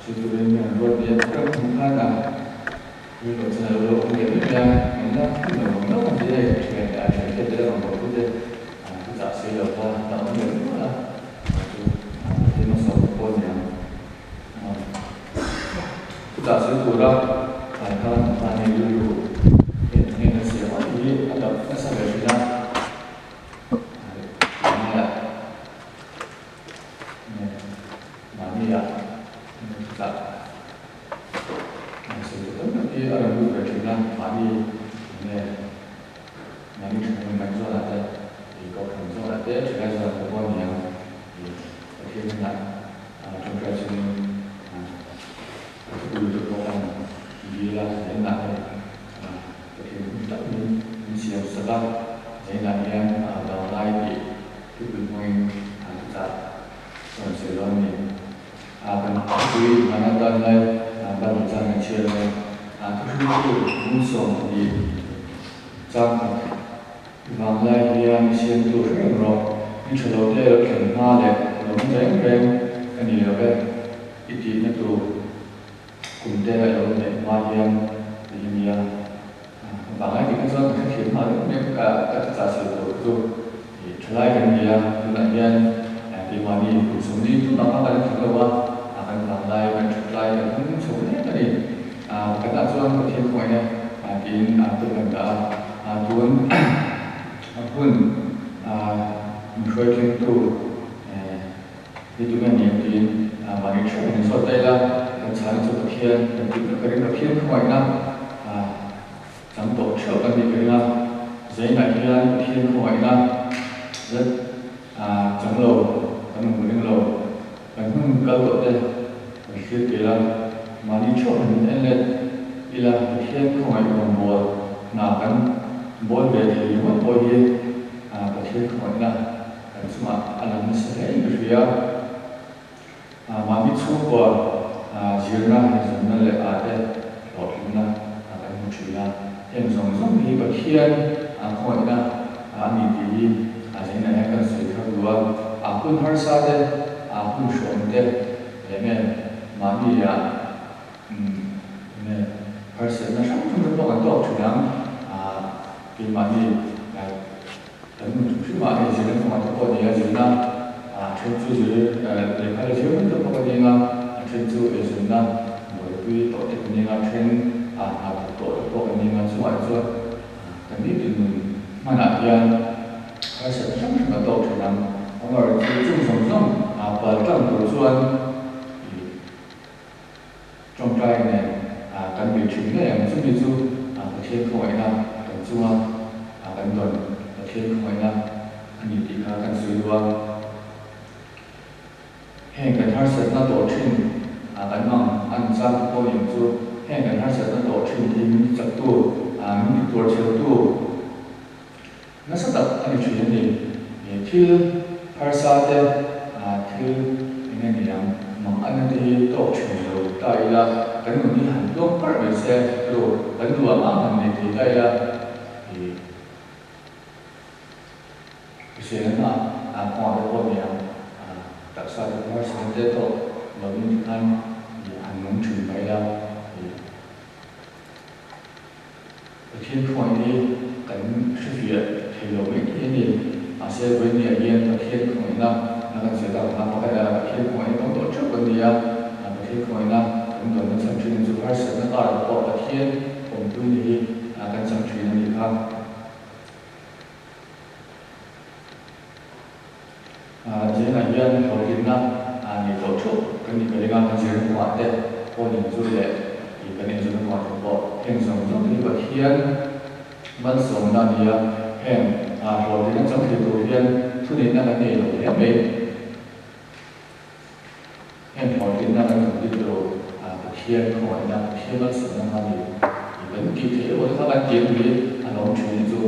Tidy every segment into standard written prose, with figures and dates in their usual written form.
Sawi turin mi an ruat nia ka hmuh khan a rilru chuan a lo lo awm ve mai mai a, engna hun lo awm lo ang tih hei thian leh a thiante te rawn bawltu te thuchah sawi lo kha la awm ve nual a, chu Pathian hmasawm pawh a ni ang. Thuchah sawi tura an khan mahni rilru hian eng nge kan siam ang tih hi a dap nasa ve thin a, tunlaiah Mahnia thuchah an sawi tur tam tak hi a rawn lut ve thin a, mahni enge mahni thinlung kan zawnah te, ih kohhran zawnah te, thalai zawnah te pawh a ni ang, ih Pathian hnenah tawngtai chungin thupui te pawh an dil a, zainah hei Pathian hun tak min siam sak a, zainah hian vanglai tih Thupui hmangin an thuchah rawn sawi dawn a ni. A kan thupui hman atan lai Bible chang kan chhiar dawn. A thuhriltu 12 chang khat vang lai hian i siamtu hre reng rawh. Ni tha lo te lo thlen hma leh lawm reng reng ka ni lo ve i tihna tur kum te a lo neih hma hian ti hi nia. Vanglai tih kha chuan ka hrethiam nghal vek mai ka ka thuchah sawi tur chu ih thalai kan ni a, tunah hian keimahni kum 40 tunah kha kan tling lo a, kan vanglai kan thatlai kan hmang chho mek a ni. Pakhatah chuan Pathian khawngaihna tiin tur kan dah a, tun hun min hruai thlengtu Ni tu nge ni ang tiin mahni theuh in zawt daih la, kan chhana chu Pathian kan tih vek ka ring, Pathian khawngaihna chang tawh theuh kan nih ka ring a, Zainah hian Pathian khawngaihna zet chang lo kan awm ka ring lo, kan hun kal tawh te kan thlir tel a, mahni theuh han in en let ila Pathian khawngaih rawngbâwl hna kan bawl ve thei ringawt pawh hi Pathian khawngaihna Kan chungah a lang nasa hle in ka hria. Mahni chhungkua zirna, inzawmna leh a te hlawhtlinna kan hmu thin a. Heng zawng zawng hi Pathian khawngaihna a ni tih hi zainah hian kan sawi thar duh a. A hun harsa te, a hun hreawm te leh nge mahni ah nge harsatna hrang hrang te pawh kan tawk thin ang. Keimahni Kan nun hrim hrim ah hei zirna kawngah te pawh a ni a, zirna a then chu zir lehkha la zir mai te pawh ka ni ang a, a then chu eizawnna buaipui tawh te ka ni ang a, a then ah hna thawk tawh te pawh ka ni ang a, chungah chuan kan nitin nun hmanah hian harsatna hrang hrang a tawk thin ang. Amaherawhchu chung zawng zawng pal tlang tur chuan ih Tawngtai nen kan bei thin ngei ang. Chumi chu Pathian khawngaihna kan chunga kan dawn Pathian khawngaihna a ni tih kha kan sawi duh a. Heng kan harsatna tawh thin kan mang an chang te pawh eng chu heng kan harsatna tawh thin hi min ti chaktu, min ti tuar chheltu nasa tak a ni thin a ni. Thil harsa te, thil eng nge ni ang, mang anna te hi tawk thin lo ta ila, kan nun hi han tluang parh mai se chu kan duh ang ang han nei thei ta ila, hriselna kawngah te pawh ni ang, taksa te pawh harsatna te tawk lovin tikhan han nung thin mai ila. Pathian khawngaih hi kan hrefiah thei lo mai thei a ni. Mahse, vawinia hian Pathian khawngaihna na kan sawi tak ang a, pakhat ah Pathian khawngaihna dawng tawh theuh kan ni a, Pathian khawngaihna kan dawnna chhan thin chu harsatna karah pawh Pathian awmpuina hi kan chang thin a nih kha. Zinah hian hlawhtlinna nei tawh theuh kan nih ka ring a, kan zirna kawngah te pawh ning chu leh ih kan inzawmna kawngah te pawh heng zawng zawng te hi Pathian malsawmna a ni a, heng hlawhtlinna chang thei tur hian thuneihna kan nei lo hle mai. Heng hlawhtlinna kan duh bik lo, Pathian khawngaihna, Pathian malsawmna kha ni ih kan tih theih emaw te kha kan tih ang hi a lo awm thin hi chu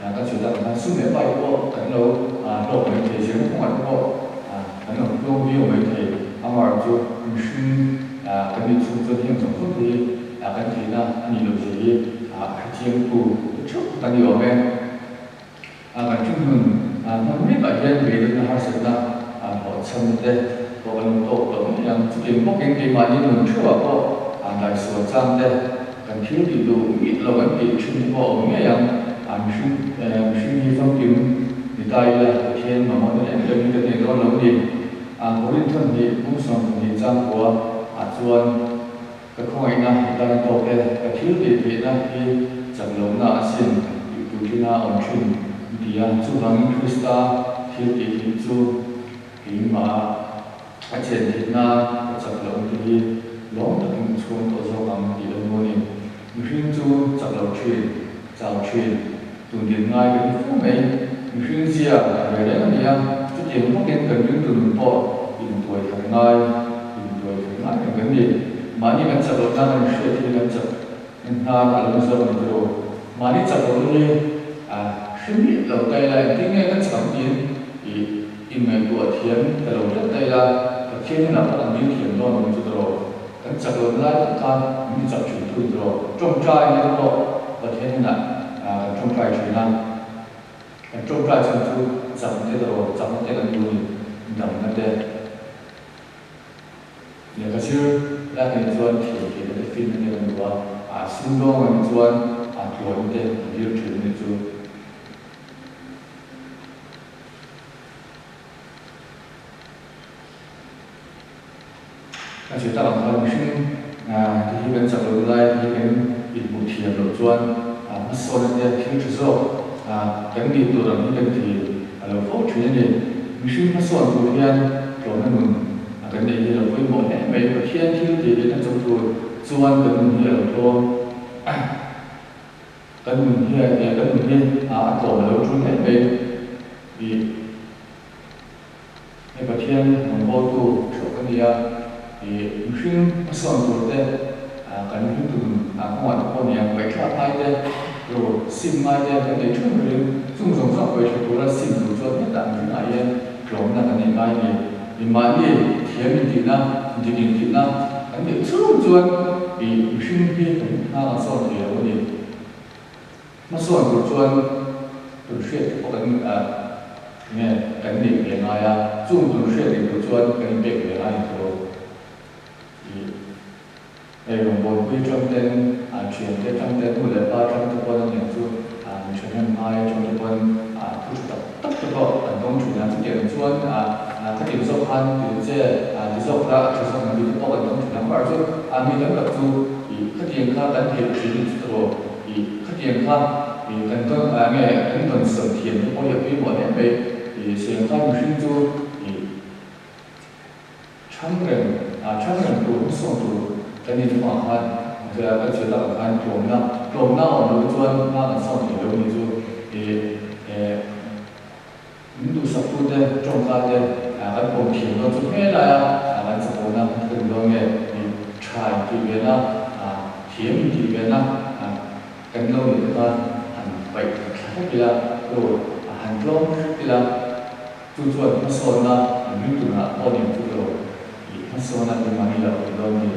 kan sawi tak ang khan sum leh pai pawh kan lo hlawk mai thei, zirna kawngah te pawh kan lo hlawk viau mai thei. Amaherawh chu mihring kan nih chhung chuan heng zawng zawng te hi kan theihna a nih loh zia hi a hrechiangtu theuh kan ni awm e. Kan thunun hman mekah hian beidawnna harsatna hlawhchhamna te pawh kan lo tawk tawh ngei ang. Chutiang bawkin keimahni nun theuhah pawh an daisual chang te, kan thil tih duh miah lo kan tih thin te pawh a awm ngei ang. A mihring mihring hi famkim ni ta ila Pathian mamawhna em em hi kan nei dawn lo ni. A Korinth hnih bung 12 changkua ah chuan Ka khawngaihna i tan a tawk e, ka thil tih theihna hi chak lohna a sin tih puitlina a awm thin an ti a. Chuvangin Krista thil tih theih chu keimah a chen theih nan ka chak lohna te hi lawm takin ka chhuang tawh zawk ang tih a nu a ni. Mihring chu chak lo thin, chau thin, tundin ngai kan ni fo mai. Mihring zia ve reng a ni a, chutiang bawkin kan ringtu nun pawh intuai thar ngai, intuai thar ngai reng kan ni. Mahni kan chak loh nan kan hriat hi kan chak hnar a lo ni zawk a ni tiraw? Mahni chak lohna hi a hre miah lo ta ila, engtin nge kan chak ang tiin i inngaihtuah thiam ta lo tlat ta ila, Pathian inah pawh kan dil thiam dawn ang chu tiraw? Kan chak lohna lai tak khan min ti chak thin tu ni tiraw? Tawngtai na te pawh Pathian inah kan tawngtai thin a, kan tawngtai chhan chu chakna te tiraw? Chakna te kan duh a ni, damna te. Lehkha zir lak anih chuan thiam theihna te finna te kan duh a, a sumdawng anih chuan a tluanna te kan dil thin a nih chu. A zir tak ang khan mihring te hi kan chak loh lai te hi kan inhmuh thiam loh chuan hmasawn ania thil tha zawk kan nih tur ang hi kan ti a lo fo thin a ni. Mihring hmasawn tur hian tlawmna nun kan neih hi a lo pawimawh hle mai. Pathian thil tih leh na chawp tur chuan kan nun hi a lo tlawm. Kan nun hian kan nun hi a tlawm a lo tul hle mai. Hei Pathian rawngbawltu theuh ka ni a, ih mihring hmasawn tur te, kan ringtu nun kawngah te pawh nia ngaihthlak ngai te, ru sim ngai te kan nei theuh ringin chung zawng zawng pawisa tura sim tur chuan hetah mihringah hian tlawmna kan nei ngai a ni. Ih mahni thiam intihna, dik intihna kan neih chhung chuan ih mihring hi kan hna kan sawn thei lo a ni. Hmasawn tur chuan tun hriat te pawh kan nge kan neih ve ngai a, chung tun hriat nei tur chuan kan inpek ve ngai ni tho. Ih hei rawngbawlpui atang ten, thian te atang ten, nu leh pa atang te pawn a nen chu mi thahnem ngai atang te pawn thu tha tak tak te pawh an dawng thin a, chutiang chuan ka tin zawk khan ti che ti zawk la a tha zawk ang tih te pawh kan dawng thin a, amaherawhchu chu mi tam tak chu ih khatiang kha kan theih thin a ni chu tawh. Ih, khatiang kha ih kan tawn ah nge kan tawn sawn thiam te pawh hi a pawimawh hle mai. Ih, siam khan mihring chu ih chhang reng ah chhang reng tur hmasawn tur kan in hmuh ah khan kan sawi tak ah khan tlawmna tlawmna a awm loh chuan hma kan sawn thei lo ni chu ih eh Min duhsaktute tawngka te kan pawm thiam dawn chu hme laia kan chapona kan dawn nge ni tha intih vena, thiam intih vena kan lo nih te kha han paih thla hlek ila, chu han tlawm hlek ila, chu chuan hmasawnna an ring tunah pawh ni ang chu tawh ih hmasawnna keimahni lo awm dawn ni.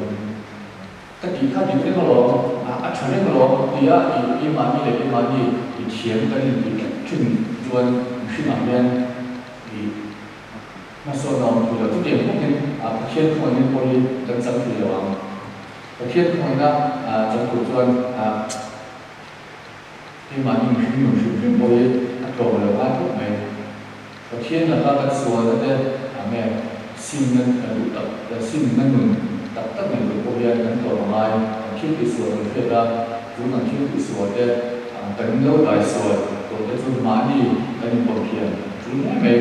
Ka tih kha dik reng alawm, a tha reng alawm tia i keimahni leh keimahni i thiam kan intih tlat thin chuan mihringah hian i hmasawn a awm thei lo. Chutiang bawkin Pathian khawngaihna pawh hi kan chang thei lo ang. Pathian khawngaihna chang tur chuan keimahni mihring nun hrim hrim pawh hi a tlawm lo ngai khawp mai. Pathian laka kan sualna te nge simna duh tak simna nun tak tak nei tur pawh hian kan tlawm a ngai. Kan thil tih sual kan hriat a, chu kan thil tih sual te kan lo dai sual tawh te chu mahni kan inpawm thiam a tul hle mai.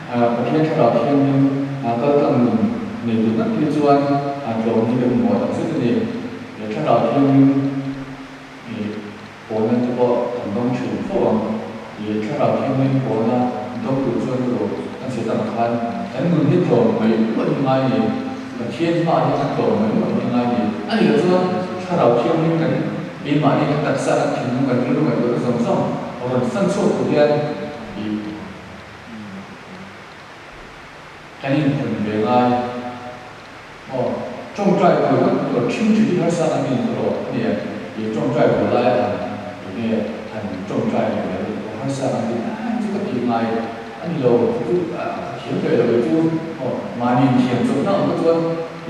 Pathian thlarau thianghlim kal tlang nun nei tur ngat phei chuan tlawm hi kan hmuh tak zet a ni. He thlarau thianghlim ih pawlna te pawh kan dawng thin fo ang. Ih thlarau thianghlim pawlna dawng tur chuan erawh kan sawi tak ang khan kan nun hi tlawm mai luah hi ngai a ni. Pathian hmaah hian kan tlawm mai luah hi ngai a ni. A nih loh chuan thlarau thianghlim kan keimahni kan taksa kan thinlung kan rilru ngaihtuahna zawng zawng rawn fan chhuak tur hian Ih kan inhawn ve ngai maw? Tawngtai tur kan tur thin thin hi harsa kan in erawh a nia. Ih tawngtai tur laia han eng nge han tawngtai leh mai erawh harsa kan ti a, chu ka tih ngai a ni lo, chu chu thiam ve lo hi chu aw mahni inthiam chawpna awm te chuan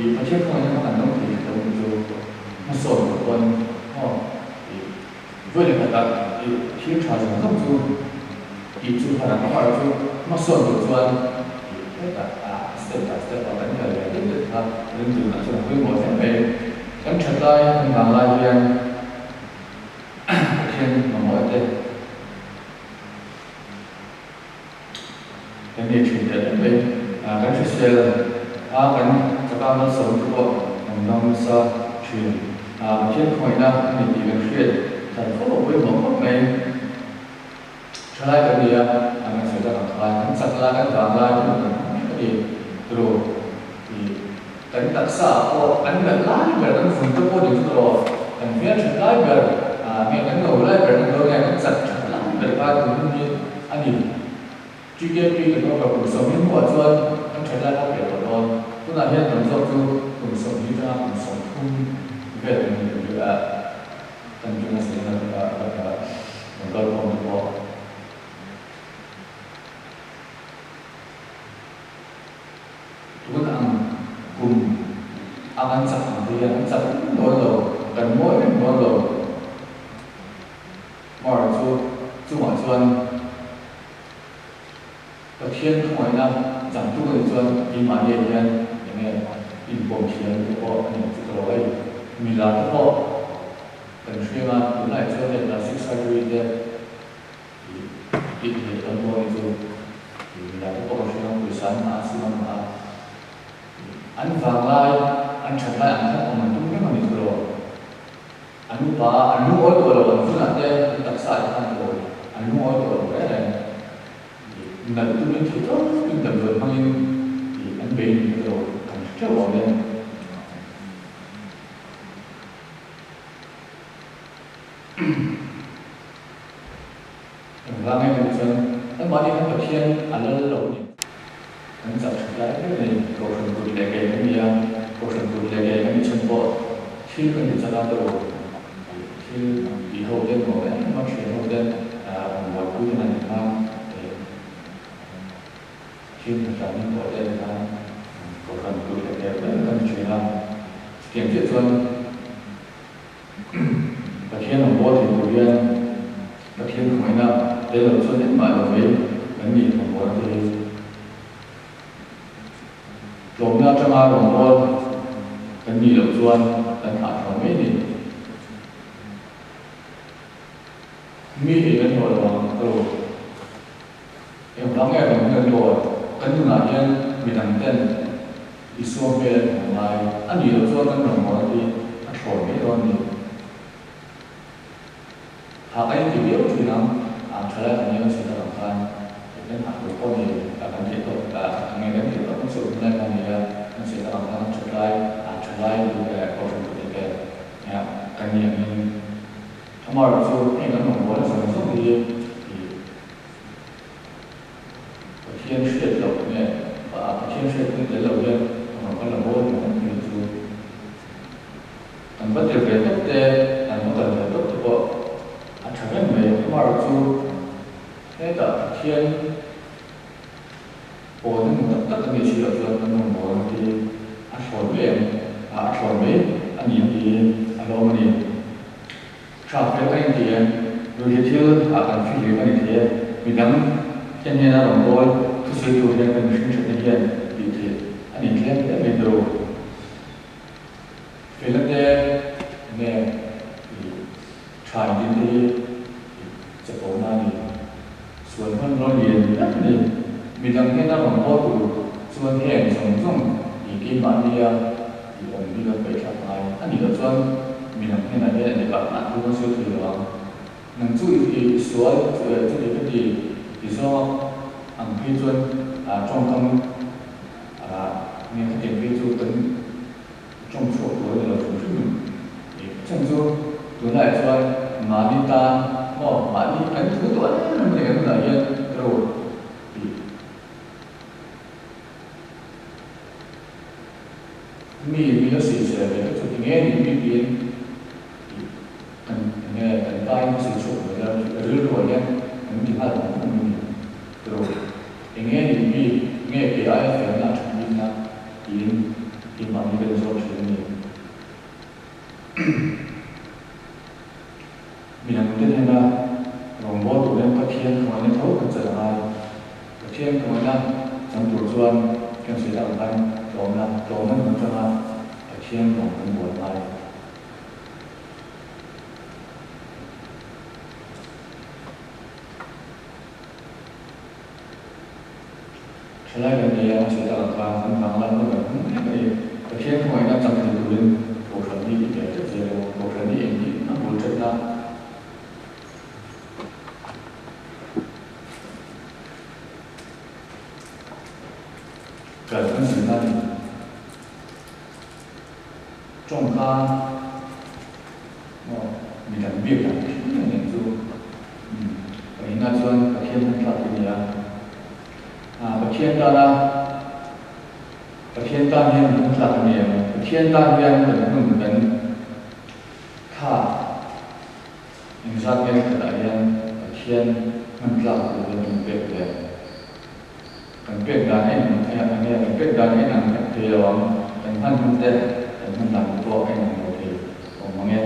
ih Pathian khawngaihna hmang an dawng thei lo hi chu hmasawn loh pawn aw ih vawi leh khatah ih thil tha zawng zawng chu tih chu har ang amah erawh chu hmasawn loh chuan ih hetah ah step by step ah kan kal ve deuh deuh kha ringtu ah chuan a pawimawh hle mai. Kan that lai kan vang lai hian Pathian mamawh te. Kan nei thin teh reng mai. Kan hrisel a, kan chaka malsawm te pawh kan dang nasa thin. Pathian khawngaihna a ni tih kan hriat thar fo a pawimawh khawp mai. Thalai kan ni a, kan sawi tak ang khan kan chak lai, kan vang lai hun kan hmang mek a ni. Turu ih kan taksa ah pawh kan nalh lai ber, kan vun te pawh ni chu tawh kan hmel that lai ber, nge kan ngo lai ber kan dawn nge kan chak that lai ber kha tun hun hi a ni. GKP kan over kum 20 hnuah chuan kan that lai kha peh tawh dawn. Tunah hian tam zawk chu kum 20 atanga kum 30 vel kan ni tih a kan ring a sawi na kan kalkhawm te pawh. Tun ang kum a kan chak ang te hian kan chak reng dawn lo, kan mawi reng dawn lo. Mar chu chungah chuan Pathian khawngaihna changtu ka nih chuan keimahni ah hian eng nge inpawm thiam te pawh a ni chu ka lo ei. Mila te pawh kan hriang a, tunlai chuan hei plastic surgery te ih tih theih tam dawn hi chu ih mila te pawh kan hriang a, pawisa an ngah a, sum an ngah a, ih an vanglai an that lai ang khan awm an tum reng a ni chu lo. An upa an lungawi tawh lo, an vunah te an taksa ah te khan kawi an lungawi tawh lo reng reng. Ih nalh tumin thei tawpin damdawi hmangin ih an bei ni te lo kan hre teuh awm e. Engvang em em chuan anmahni khan Pathian a lal lo a ni. Kan chak that lai ber a ni. Kohhran kut leh kei kan ni a, Kohhran kut leh kei kan ni chhan pawh thil kan ti chak a tawh thil tih ho ten maw engemaw thian ho ten buaipui ten an ti khan thil hna tlan in pawh te an ti khan Kohhran kut leh kei ber kan ni thin a. Chutiang chiah chuan. Pathian ang bawl thei tur hian Pathian khawngaihna tel lo chuan engmah lo mai kan nih thawm bawl te hi tlawmna atanga rawngbâwl kan nih loh chuan kan hah thlawm mai a ni. Mi ei kan hlawh lo ang ka ru. Engvang nge kan hmel dawn? Kan nunah hian midang ten Isua hmel an hmu ngai a nih loh chuan kan rawngbâwl hi a thlawn mai dawn a ni. Hah kan inti viau thin ang, ang tha lai kan nia sawi tak ang khan kan hah tur pawh ni kan theih tawk nge kan theih tawk chu hun lai kha a ni a, kan sawi tak ang khan kan that lai, ang tha lai kohhran kut leh kan nih angin amaherawhchu heng kan rawngbâwl zawng zawng hi ih Pathian hriat loh nge Pathian hriat hun tel lo hian rawn kal la bawl mai ang tih chu kan va tir ve tawp te, kan va kal ve tawp te pawh a tha reng mai. Amaherawh chu hetah Pathian pawlna hmu tak tak a nih si loh chuan kan rawn bawl ang tih a thlawn mai ang, a thlawn mai a ni ang tih a hlawm a ni. Tha fel ka inti e. Ruihhlo thil ah kan fihlim a ni thei e. Midang te hnena rawngbâwl thusawi tur hian kan mihring thatna hian tih theih a ni tlem hle mai tawh. Felna te nge i tha intin te hi i chapona a ni. Sual hmanraw lian tak a ni. Midang hnena rawngbâwl tur chuan heng zawng zawng i keimahnia i awm hi kan paihthlak ngai a nih loh chuan midang hnenah hian a dikah mah thu kan sawi thei lo ang. Nang chu i sual chuti ka ti ti zawng ang phei chuan tawngkam nge khatiang phei chu kan tawng chhuak tur a ni lo hrim hrim i chhan chu tunlaiah chuan mahni tan maw mahni kan thu tawh em em a ni kan nunah hian ro tih Mi mi la sawi zel ve chu ti nge ni mi piin tih kan enge kan tain ka sawi chhuak mai la rilru ah hian kan ti nghal vang vang mai ni tiraw enge ni mi nge Tiin keimahni ka inzawt thin a ni. Midangte hnena rawngbâwl tur hian Pathian khawngaihna tho kan chelh a ngai. Pathian khawngaihna chang tur chuan kan sawi tak ang khan tlawmna, tlawmna nun atanga Pathian rawng kan bual a ngai. Thalai kan nei a, sawi tak ang khan kan vang lam kan hmang mek a ni. Pathian khawngaihna chang thei turin Kohhran hi i bel tlat zel emaw, Kohhran hi engkim a bul thatna kal kan zirna a ni. Tawngka maw midang biak dan thin reng reng chu pahnihna chuan Pathian hman tlak hi a ni a. Pathian tana Pathian tan hian hman tlak a ni em? Pathian tan hian kan hun kan thla engzat nge khatah hian Pathian hman tlak tur hian kan pek ve? Kan pek dan a inang nge kan pek dan a inang thei lo ang, kan hman hun te, kan hman dan te pawh a inang lo thei awm ang e.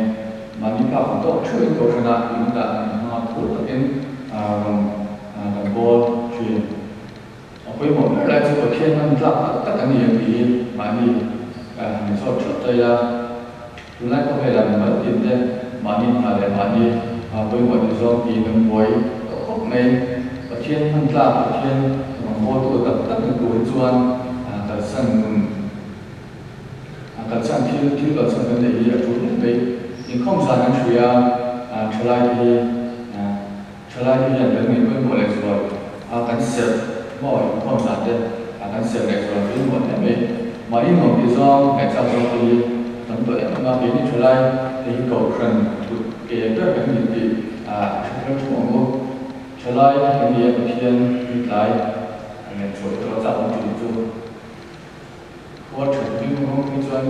Mahni phak ang tawk theuh in kohhran ah tih hunah kan hmang a phur takin rawn kan bawl thin. A pawimawh ber lai chu Pathian hman tlak tak tak a ni ang tih hi mahni han inzawt theuh ta ila. Tunlai khawvelah mimal tin te mahni hna leh mahni pawimawh ni zawng tiin kan buai tawh khawp mai. Pathian hman tlak, Pathian rawngbawltu tak tak ni tur hi chuan kalsan nun, kalsan thil, thil kalsan kan neih hi a tul hle mai. Inkhawm zan kan hria a, thalai te hi thalai te hian kan ngaih pawimawh leh zual a, kan serh maw inkhawm zan te kan serh leh zual pawimawh hle mai. Mahni nuam tih zawng ngaihchak zawng te hi a tam tawh em em a, keini thalai te hi kohhran kut ke ber kan ni tih a hre thar thu ang u. Thalai kan ni a Pathian ni tlai a nen chhuah erawh chak awm thin chu khua that hlim rawng phei chuan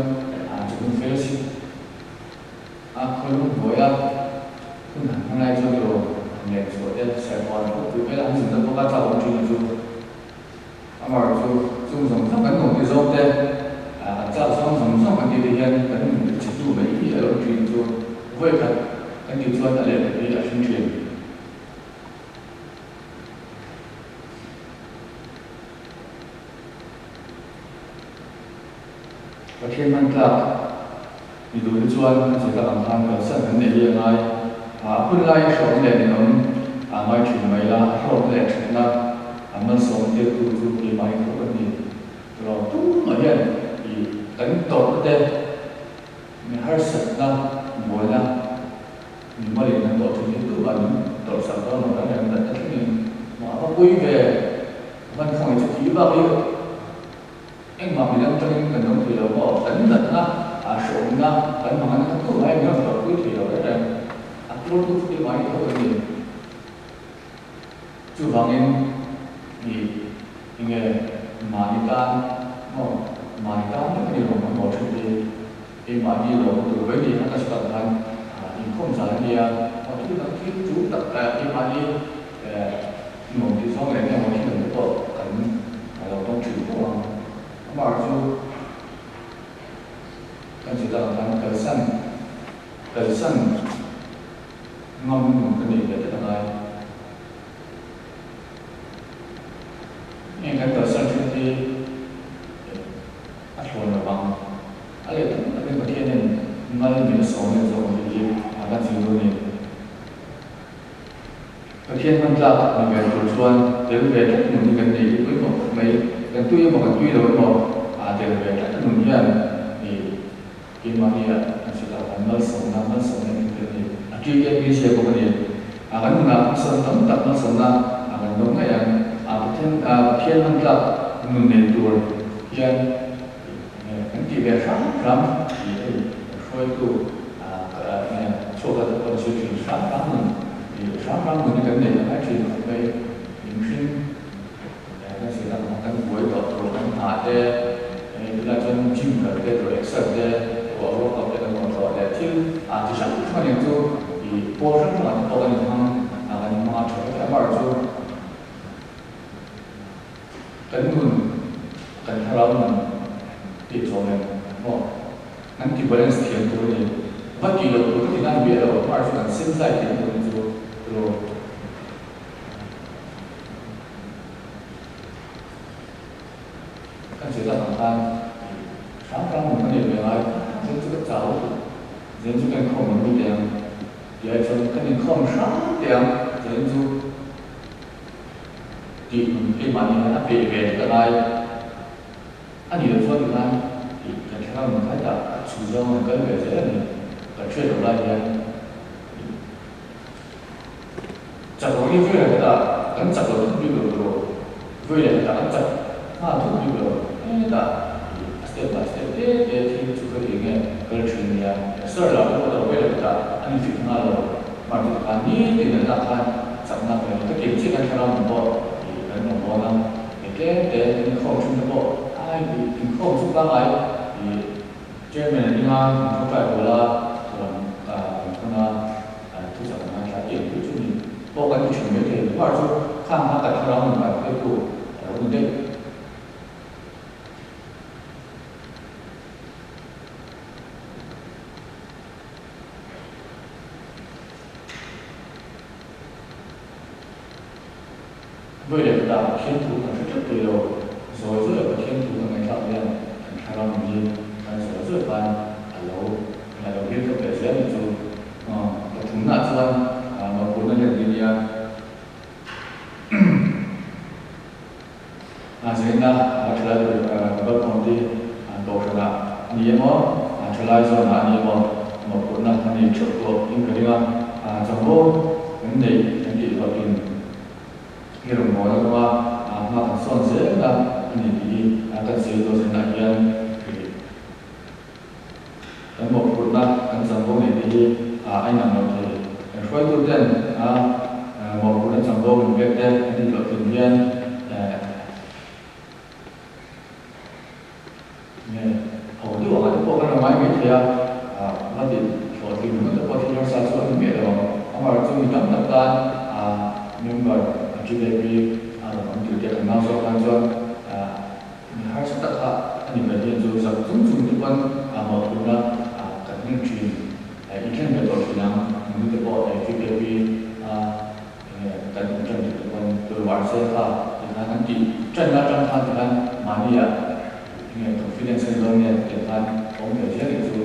a chhun fellowship a khawlung hnuaia hun han hmang lai chuan erawh han len chhuah te serhmuan pawh pui vel a han zin na bawk a chak awm thin chu. Amar chu chung zawng zawng kan nuam ti zawng te, kan chak zawng zawng zawng kan tih te hian kan nun ti chhe tu mai hi a lo thin chu vawi khat kan tih chuan a lehkha hi a hring thin. Pathian hman tlak ni duh hi chuan kan sawi tak ang khan kalsan kan neih hi a ngai. A hun lai hrawm leh ninawm a ngai thin mai la, a hlawkna leh thatna a malsawm tirtu chu keimah hi tho kan ni. Rawh tumah hian i kan tawrhna te, mi harsatna, buaina, mimalin kan tawh thin hi tumah min tawrhsak dawn lo kan reng natna thlengin mah va pui ve, van khawngaih chu thih bak hi. Engmah midang tangin kan dawng thei lo maw? Kan natna, a hreawmna, kan mangan kha tu mai midang tawrhpui thei lo reng reng. A tuartu chu keimah hi tho kan ni. Chuvangin i enge mahni tan maw? Mahni tan vek a ni lo maw thin hi keimahni lawmna tur mai ni a ka sawi khan inkhawm zan a nia. Thil dang thil tul tak keimahni Nuam tih zawng leh emaw thil ang te pawh kan lo tawng thin fo ang. Amah chu kan zir tak ang khan kalsan kalsan ngam nun ka neih ve tlat a ngai. Heng kan kalsan thin hi a thlawn lo vang. A leh tam takin Pathianin mal min sawm leh zawk ang tih hi a kan zir dawn a ni. Pathian hman tlak ni ve tur chuan tel ve tlat nun hi kan nei hi pawimawh khawp mai. Kan tui emaw kan tui lo emaw aa tel ve tlat nun hian i keimahni ah kan hre tak kan malsawmna malsawmna in tel ni a TKPC bawk a ni. A kan nunah hmasawn tam tak malsawmna a kan dawng ngei ang. A Pathian a Pathian hman tlak nun nei tur hian kan tih ve hram hram i hei kan hruaitu chhuak a rawn sawi thin hram hram nun i hram hram nun hi kan nei a ngai thin khawp mai. Mihring kan sawi tak ang kan buai tawh tur kan hna te tunlai chuan gym kal te tur exer te ruah workout te kan rawn tlawh leh thil chi hrang hrang aniang chu i pawl hrang hrangah te pawh kan inhmang kan inhmang a tha vek e. Amaherawhchu kan nun kan thlarau nun. Tih chawm em maw? Kan ti balance thiam tur a ni. Va tih loh tur ka ti nan miah lo, hmar chu kan sen zai thiam tur ni chu tiraw? Kan sawi tak ang khan hrang hrang nun ka nei ve ngai, zen chu ka chau lutuk, zen chu ka inkhawm lo mi teh ang tih ai chuan kan inkhawm hrang teh ang, zen chu tih nun keimahni hian a peih ve tlat a ngai. A nih loh chuan tikhan tih kan thlang ang kha hetah a chhu zawng an kal ve zel a ni. Kan hriat loh lai hian ih chak lo hi vawi leh hetah kan chak lo thut bik lo tawh vawi leh hetah kan chak nghal thut bik lo hetah ih a step by step te te thil chu kha eng nge kal thin nia sir lah pawh hetah vawi leh hetah a ni fit nghal lo mar chu tikhan nitin an lak khan chakna kan ka tiang chiah kan thlarau nun pawh ih kan rawn bawn a. Tlem te inkhawm thin te pawh ai tih inkhawm chu pangngai ih chairman a ding a, kan tawngtai pawl a, thuam kan thawn a, thuchak an ngaithla tih ang chu chu ni pawh kan ti thin mai thei. Hmar chu khang kha kan thlarau nun kai hruaitu a lo ni daih. Vawi leh khatah Pathian thu kan hre teuh thei lo. Zawi zawi a Pathian thu kan ngaihthlak hian kan thlarau nun hi kan zawi zawi khan a lo a lo build up leh zel ni chu. Pathumnaah chuan mawhphurhna lian hi nia. Zaina a thalai tur kalkhawm te kohhranah a ni emaw, thalai zawnah a ni emaw mawhphurhna a nei theuh tawh in ka ring a. Chanvo kan neih kan tih hlawhtlin hi rawngbawlna kawnga hma kan sawn zelna a ni tih hi kan sawi dawn zainah hian kan mawhphurhna kan chanvo neih te hi a inang lo thei. Kan hruaitu ten a mawhphurhna chanvo min pek te kan tih hlawhtlin hian nge ho deuh ang ah te pawh kan lo ngai mai thei a, va tih hlawhtlin ringawt te pawh thil harsa chu a ni miah lo ang. Amaherawhchu mi tam tak tan member GKP a rawn awm tir te kan nau zawk tan chuan Mi harsa tak kha a ni mai hian chu zak chung chung te pawn a mawhphurhna kan hming thin. I thlen ve tawh thin ang, nunu te pawh TKP a enge kan awm tan tih te pawn tur var se kha ti khan an tih tanna atang khan ti khan mahni ah enge confidence a ni dawn nge tih khan awm ve zel nih chu.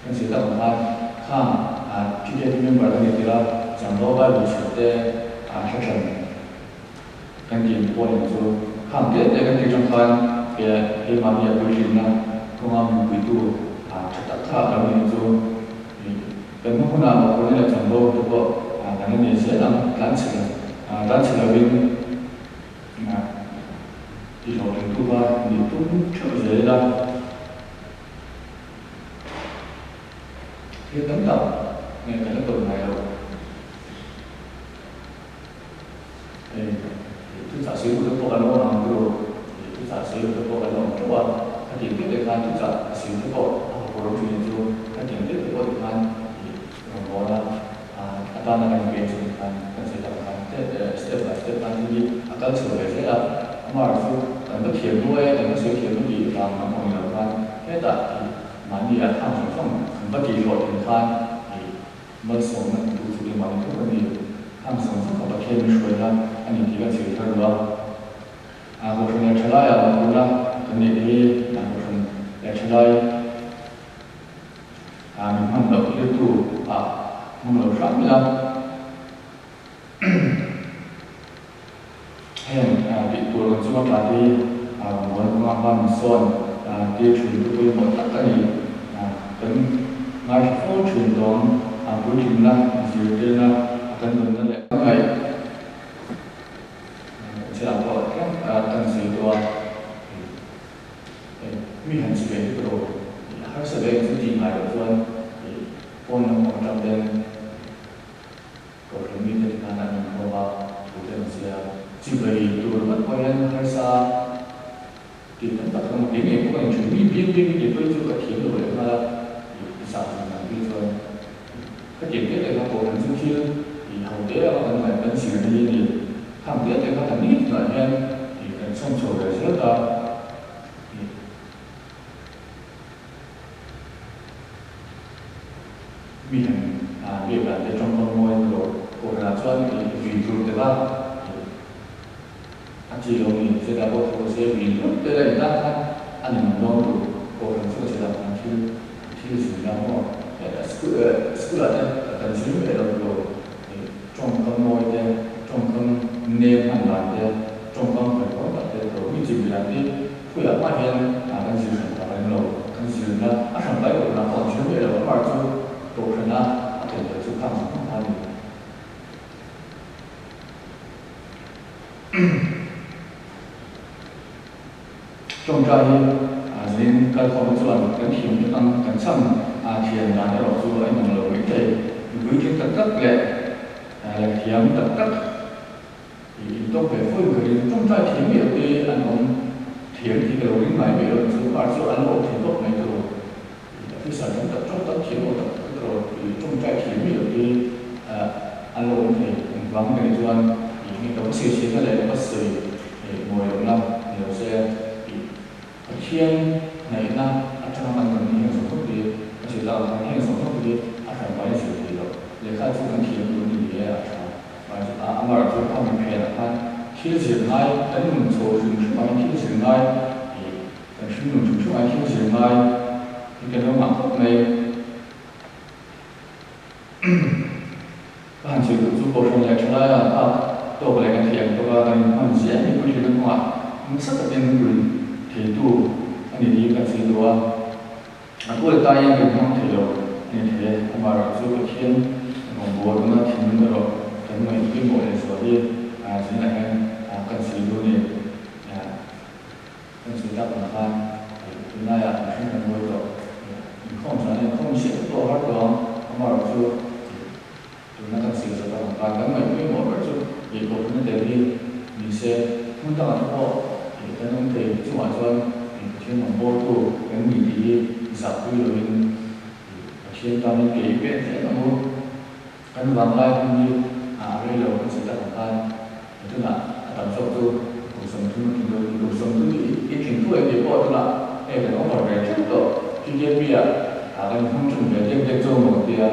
Kan sawi tak ang khan khang TKP member ka nih tirh a, Changlo Bible chhiar te an hre then kan tih ang pawh eng chu khang te te kan tih atang khan ke keimahni a puitlinna kawnga min puitu tha tak kha a lo ni chu kan hma hunah mawhphurhna leh Changlo te pawh kan la nei zel ang tlan chhe lovin ti hlawhtling tu kha nih tum theuh zel ila. Thil tam tak nge kan la tawn ngai loh. Hei thuchah sawi duh te pawh kan lo awm ang tiraw? Ih thuchah sawi duh te pawh kan lo awm teuh a, khatiang deuh te khan thuchah sawi te pawh a hawpawr awm thin chu khatiang deuh te pawh tikhan ih rawngbawla atana kan inpek chu tikhan kan sawi tak khan step by step khan thil hi a kal chho ve zel a, amaherawhchu chu kan va thiam duai a, kan va sawi thiam a tih vang lam awm lo khan hetah ih Mahni ah khang zawng zawng kan va tih hlawh thin khan ih malsawmna hmu tu chu keimahni thuk a ni. Khang zawng zawng kha Pathian min hruaina a ni tih kan zir thar lo a. Kohhran leh thalai ah mawhphurhna kan neih te hi kohhran leh thalai min hman loh tirtu ah hmang lo hram ila. Heng tih tur kan chunga tla te hi rawngbawlna kawnga hma min sawn tir thin chu pawimawh tak a ni. Kan ngaithla fo thin tawng puitlinna, zirtirna a kan nunna leh ngaih chiah pawh tlem kan zir tawh a. Mi han chi ve hi ka rawh harsa ve chu tih ngai loh chuan phone lam atang ten Kohhran mite ti khan an inkhawm a, thu te an zia. Chibai tur ringawt pawh hian harsa tih tam tak emaw kei ngei pawh ka inṭhen mi biak biak in kei chu ka thiam lo leh nghal a, i zah zun ang phei chuan ka tiam teh teh kha kohhran chu thil i ho te anga kan ngaih kan zirna hi a ni. Khang te te kha kan ni tunah hian ih kan chhawm chho ve zel ta. Ih mi han biak dan te tawngkam mawi tawh kohhranah chuan ih vin tur te kha ih a chi lo ni zeta pawh thu se vin tur te la intan khan a ni mang dawn tur kohhran chu a che lam an thil thil zin la maw school school ah te kan zir ve lo tur ih tawngkam mawi te tawngkam nem hman dan te tawngkam hawihhawm tak te tur mi chi bilan te Khuiah hmah hian kan zir hran tak reng lo, kan zirna a hran pai loh nak pawh an zir miah lo, amah chu kohhrana a tel ve chu khang zawng kha a ni. Tawngtai hi zin kalkhawmte chuan kan thiam vek ang, kan chhan thiam dan erawh chu a inang lo mai thei. Mipui tling tak tak leh lehkhathiam tak tak I intawk ve fo in ka ring, tawngtai thiam miah te an awm thiam tih ka lo ring ngai miah lo chu car chu an lo awm thei tawp mai tawh. I officer tam tak tawng tam thiam lo tak tak te erawh i tawngtai thiam miah lo te an lo awm thei. Engvang ka nih chuan i nge ka va sawi chhiatna leh ka va sawi mawi lohna ni lo se i Pathian hnaihna atanga kan rawn ni heng zawng zawng te ka sawi tak ang khan heng zawng zawng te a hran pahin sawi thei loh. Lehkha chu kan thiam tur ni ni e a tha. Amah chu kha mi phenah khan thil zir ngai kan nun chho hrim hrim angin thil zir ngai ih kan hrim nun hrim hrim angin thil zir ngai hi kan lo ngah khawp mai. Ka han sawi duh chu Kohhran leh Thalaia an nghak tawk leh kan thiam tawk a, kan inhman ziah mipui thlirna kawngah nasa takin pui theitu a ni tih kan sawi duh a. A thu leh tai hian kan hmang thei lo a ni thei e. Amaherawh chu Pathian rawngbâwl tuna thinlung erawh kan ngaihpawimawh leh zual hi zinah hian kan sawi duh a ni. Kan sawi tak ang khan tunlaiah mihring kan buai tawh. Inkhawm zan a inkhawm chiah te pawh a har tawh ang. Amaherawh chu tuna kan sawi zawh tak ang khan kan ngaihpawimawh ber chu kohhranna tel hi ni se, hmun dangah te pawh kan awm thei chungah chuan Pathian rawngbawltu kan ni tih hi zahpui lovin Pathian tanin ke i pen zel ang u. Kan vanglai hun hi a rei lo kan sawi tak ang khan tunah a tam zawk chu kum 30 a tling lo ni. Kum 30 i tling thuai tih pawh tunah hei kan over ve teuh tawh. TKP ah kan hmang ṭan ve dek dek zawk maw tia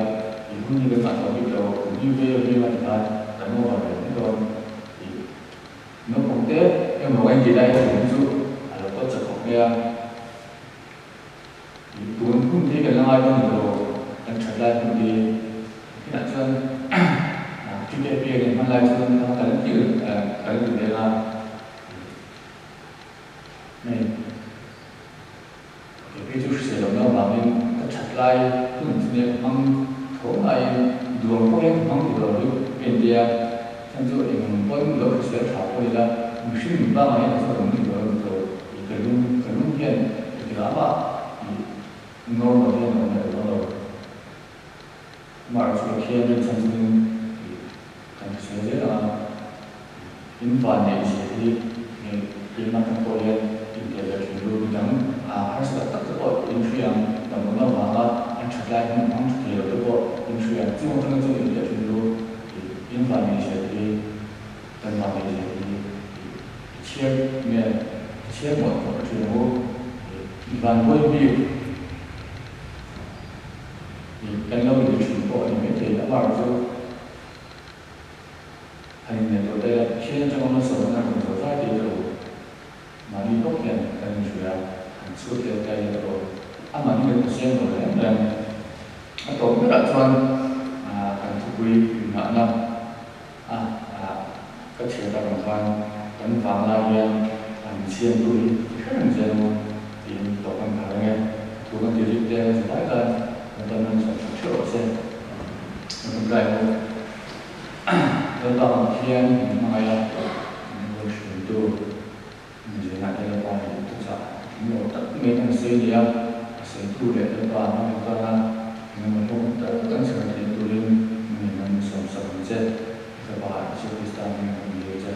i hun hi kan ngah tawh bik lo. Kum hi vei a veng a ti khan kan over ve mai dawn tih naupang te emaw kan intih lai hi chu a lo tawt chak khawp mai a. Tun hun hi kan la ngai dawn ni lo, kan that lai hun hi kinah chuan TKP a nih hman lai chuan kan ti kan ti vel a, hei KP chu hrisel lohna avangin ka that lai hun chu nia ka hmang tho ngaiin duang pawh hian ka hmang duh lo hi ka intia, chhan chu eng pawn lo hrisel tha pawh ila mihring min pangngai hian a chu ka ni dawn lo tawh. Ka lung ka lung hian engtikah mah ih normal hian a awm leh dawn lo. Amah chu Pathian rinchhan chungin ih kan hrisel zel ang a, in van neih zia hi nge keimah kan pawh hian intel leh thin ru midang a harsa tak tak te pawh in hria ang, damlohna avanga an that lai hmun hmang tha thei lo te pawh in hria ang, chung atanga chuan intel thin ru ih in van neih zia te hi kan van neih zia te hi ih I chhiar nge i chhiar mawlh mawlh thin ang u i van buai bik i kan lo inti thin pawh a ni maithei a mar chu han inngaihtuah ta ila Pathian atanga malsawmna kan rawn zawh zai tih te u mahni bawk hian kan inhria han chhut leh ta ila te u a mahni kan hmu lo reng reng a tawp berah chuan kan thupui innghahna A, ka chhiat a rawn khan kan vanglai hian an siamtu hi i hre reng zel maw tiin tawp kan phar ang e. Thu kan ti rik te zilai khan kan tan nan chhuak ṭha ṭheuh rawh se. Kan rawn drive ho Lalpa kan Pathian min hmangaih a, min rawn hriltu min zirna te Lalpa hi thuchah tling lo tak mai kan sawi ni a, a sawitu leh Lalpa hmangaih tana engemaw hlawm tal kan chhar theih turin min rawn sawmsak ang che. I fapa Isua Krista hming kan dil che.